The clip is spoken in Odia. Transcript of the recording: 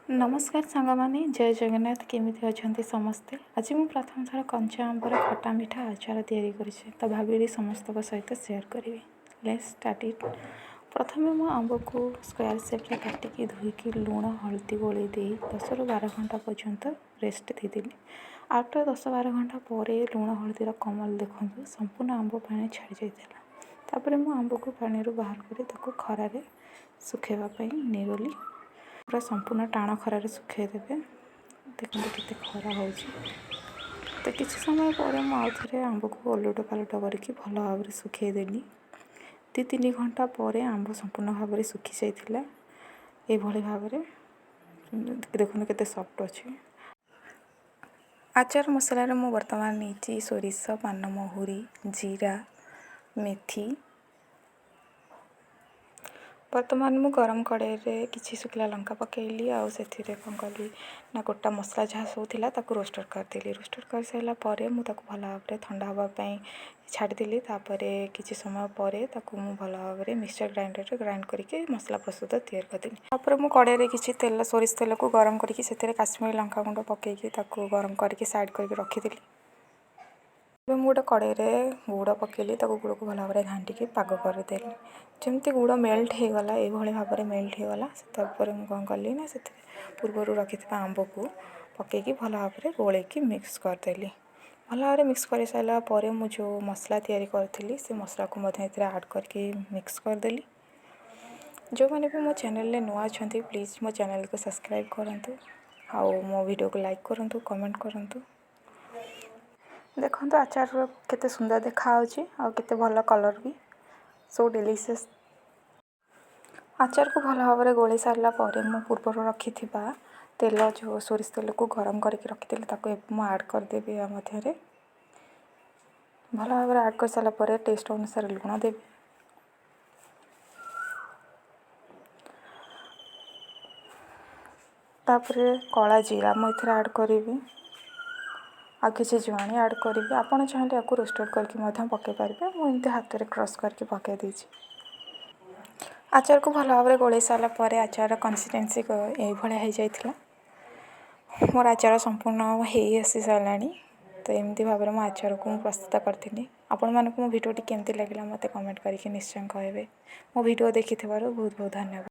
ନମସ୍କାର ସାଙ୍ଗମାନେ, ଜୟ ଜଗନ୍ନାଥ। କେମିତି ଅଛନ୍ତି ସମସ୍ତେ? ଆଜି ମୁଁ ପ୍ରଥମ ଥର କଞ୍ଚା ଆମ୍ବର ଖଟା ମିଠା ଆଚାର ତିଆରି କରିଛି, ତ ଭାବିଲି ସମସ୍ତଙ୍କ ସହିତ ସେୟାର କରିବି। Let's start it. ପ୍ରଥମେ ମୁଁ ଆମ୍ବକୁ ସ୍କୋୟାର ସେପ୍ରେ କାଟିକି, ଧୋଇକି, ଲୁଣ ହଳଦୀ ଗୋଳେଇ ଦେଇ 10ରୁ 12 ଘଣ୍ଟା ପର୍ଯ୍ୟନ୍ତ ରେଷ୍ଟ ଦେଇଦେଲି। ଆଫ୍ଟର 10-12 ଘଣ୍ଟା ପରେ ଲୁଣ ହଳଦୀର କମାଲ ଦେଖନ୍ତୁ, ସମ୍ପୂର୍ଣ୍ଣ ଆମ୍ବ ପାଣି ଛାଡ଼ି ଯାଇଥିଲା। ତାପରେ ମୁଁ ଆମ୍ବକୁ ପାଣିରୁ ବାହାର କରି ତାକୁ ଖରାରେ ଶୁଖାଇବା ପାଇଁ ନେଇଗଲି। ପୁରା ସମ୍ପୂର୍ଣ୍ଣ ଟାଣ ଖରାରେ ଶୁଖାଇ ଦେବେ। ଦେଖନ୍ତୁ କେତେ ଖରା ହେଉଛି। ତ କିଛି ସମୟ ପରେ ମୁଁ ଆଉ ଥରେ ଆମ୍ବକୁ ଓଲଟ ପାଲଟ କରିକି ଭଲ ଭାବରେ ଶୁଖାଇ ଦେଲି। 2-3 ଘଣ୍ଟା ପରେ ଆମ୍ବ ସମ୍ପୂର୍ଣ୍ଣ ଭାବରେ ଶୁଖି ଯାଇଥିଲା। ଏଇଭଳି ଭାବରେ ଦେଖନ୍ତୁ, କେତେ ସଫ୍ଟ ଅଛି। ଆଚାର ମସଲାରେ ମୁଁ ବର୍ତ୍ତମାନ ନେଇଛି ସୋରିଷ, ପାନମହୁରି, ଜିରା, ମେଥି। ବର୍ତ୍ତମାନ ମୁଁ ଗରମ କଡ଼େଇରେ କିଛି ଶୁଖିଲା ଲଙ୍କା ପକାଇଲି ଆଉ ସେଥିରେ କ'ଣ କଲି ନା ଗୋଟା ମସଲା ଯାହା ସବୁ ଥିଲା ତାକୁ ରୋଷ୍ଟର୍ କରିଦେଲି। ରୋଷ୍ଟର୍ କରିସାରିଲା ପରେ ମୁଁ ତାକୁ ଭଲ ଭାବରେ ଥଣ୍ଡା ହେବା ପାଇଁ ଛାଡ଼ିଦେଲି। ତାପରେ କିଛି ସମୟ ପରେ ତାକୁ ମୁଁ ଭଲ ଭାବରେ ମିକ୍ସଚର୍ ଗ୍ରାଇଣ୍ଡରରେ ଗ୍ରାଇଣ୍ଡ କରିକି ମସଲା ପ୍ରସ୍ତୁତ ତିଆରି କରିଦେଲି। ତାପରେ ମୁଁ କଡ଼େଇରେ କିଛି ତେଲ, ସୋରିଷ ତେଲକୁ ଗରମ କରିକି ସେଥିରେ କାଶ୍ମୀରୀ ଲଙ୍କା ଗୁଣ୍ଡ ପକାଇକି ତାକୁ ଗରମ କରିକି ସାଇଡ଼୍ କରିକି ରଖିଦେଲି। ଏବେ ମୁଁ ଗୋଟେ କଡ଼େଇରେ ଗୁଡ଼ ପକାଇଲି। ତାକୁ ଗୁଡ଼କୁ ଭଲ ଭାବରେ ଘାଣ୍ଟିକି ପାଗ କରିଦେଲି। ଯେମିତି ଗୁଡ଼ ମେଲ୍ଟ ହେଇଗଲା, ଏଇଭଳି ଭାବରେ ମେଲ୍ଟ ହେଇଗଲା, ତାପରେ ମୁଁ କ'ଣ କଲି ନା ସେଥିରେ ପୂର୍ବରୁ ରଖିଥିବା ଆମ୍ବକୁ ପକାଇକି ଭଲ ଭାବରେ ଗୋଳେଇକି ମିକ୍ସ କରିଦେଲି। ଭଲ ଭାବରେ ମିକ୍ସ କରିସାରିଲା ପରେ ମୁଁ ଯେଉଁ ମସଲା ତିଆରି କରିଥିଲି, ସେ ମସଲାକୁ ମଧ୍ୟ ଏଥିରେ ଆଡ଼୍ କରିକି ମିକ୍ସ କରିଦେଲି। ଯେଉଁମାନେ ବି ମୋ ଚ୍ୟାନେଲରେ ନୂଆ ଅଛନ୍ତି, ପ୍ଲିଜ୍ ମୋ ଚ୍ୟାନେଲକୁ ସବସ୍କ୍ରାଇବ୍ କରନ୍ତୁ ଆଉ ମୋ ଭିଡ଼ିଓକୁ ଲାଇକ୍ କରନ୍ତୁ, କମେଣ୍ଟ କରନ୍ତୁ। ଦେଖନ୍ତୁ, ଆଚାରର କେତେ ସୁନ୍ଦର ଦେଖାହେଉଛି ଆଉ କେତେ ଭଲ କଲର୍ ବି। So delicious. ଆଚାରକୁ ଭଲ ଭାବରେ ଗୋଳେଇ ସାରିଲା ପରେ ମୁଁ ପୂର୍ବରୁ ରଖିଥିବା ତେଲ, ଯେଉଁ ସୋରିଷ ତେଲକୁ ଗରମ କରିକି ରଖିଥିଲି, ତାକୁ ଏବେ ମୁଁ ଆଡ଼୍ କରିଦେବି ୟା ମଧ୍ୟରେ। ଭଲ ଭାବରେ ଆଡ଼୍ କରିସାରିଲା ପରେ ଟେଷ୍ଟ ଅନୁସାରେ ଲୁଣ ଦେବି। ତାପରେ କଳା ଜିରା ମୁଁ ଏଥିରେ ଆଡ଼୍ କରିବି ଆଉ କିଛି ଜୁଆଣି ଆଡ଼୍ କରିବି। ଆପଣ ଚାହିଁଲେ ୟାକୁ ରୋଷ୍ଟେଡ଼ କରିକି ମଧ୍ୟ ପକାଇ ପାରିବେ। ମୁଁ ଏମିତି ହାତରେ କ୍ରସ୍ କରିକି ପକାଇ ଦେଇଛି। ଆଚାରକୁ ଭଲ ଭାବରେ ଗୋଳେଇ ସାରିଲା ପରେ ଆଚାରର କନସିଷ୍ଟେନ୍ସି ଏଇଭଳିଆ ହେଇଯାଇଥିଲା। ମୋର ଆଚାର ସମ୍ପୂର୍ଣ୍ଣ ହେଇ ଆସି ସାରିଲାଣି। ତ ଏମିତି ଭାବରେ ମୁଁ ଆଚାରକୁ ମୁଁ ପ୍ରସ୍ତୁତ କରିଥିଲି। ଆପଣମାନଙ୍କୁ ମୋ ଭିଡ଼ିଓଟି କେମିତି ଲାଗିଲା, ମୋତେ କମେଣ୍ଟ କରିକି ନିଶ୍ଚୟ କହିବେ। ମୋ ଭିଡ଼ିଓ ଦେଖିଥିବାରୁ ବହୁତ ବହୁତ ଧନ୍ୟବାଦ।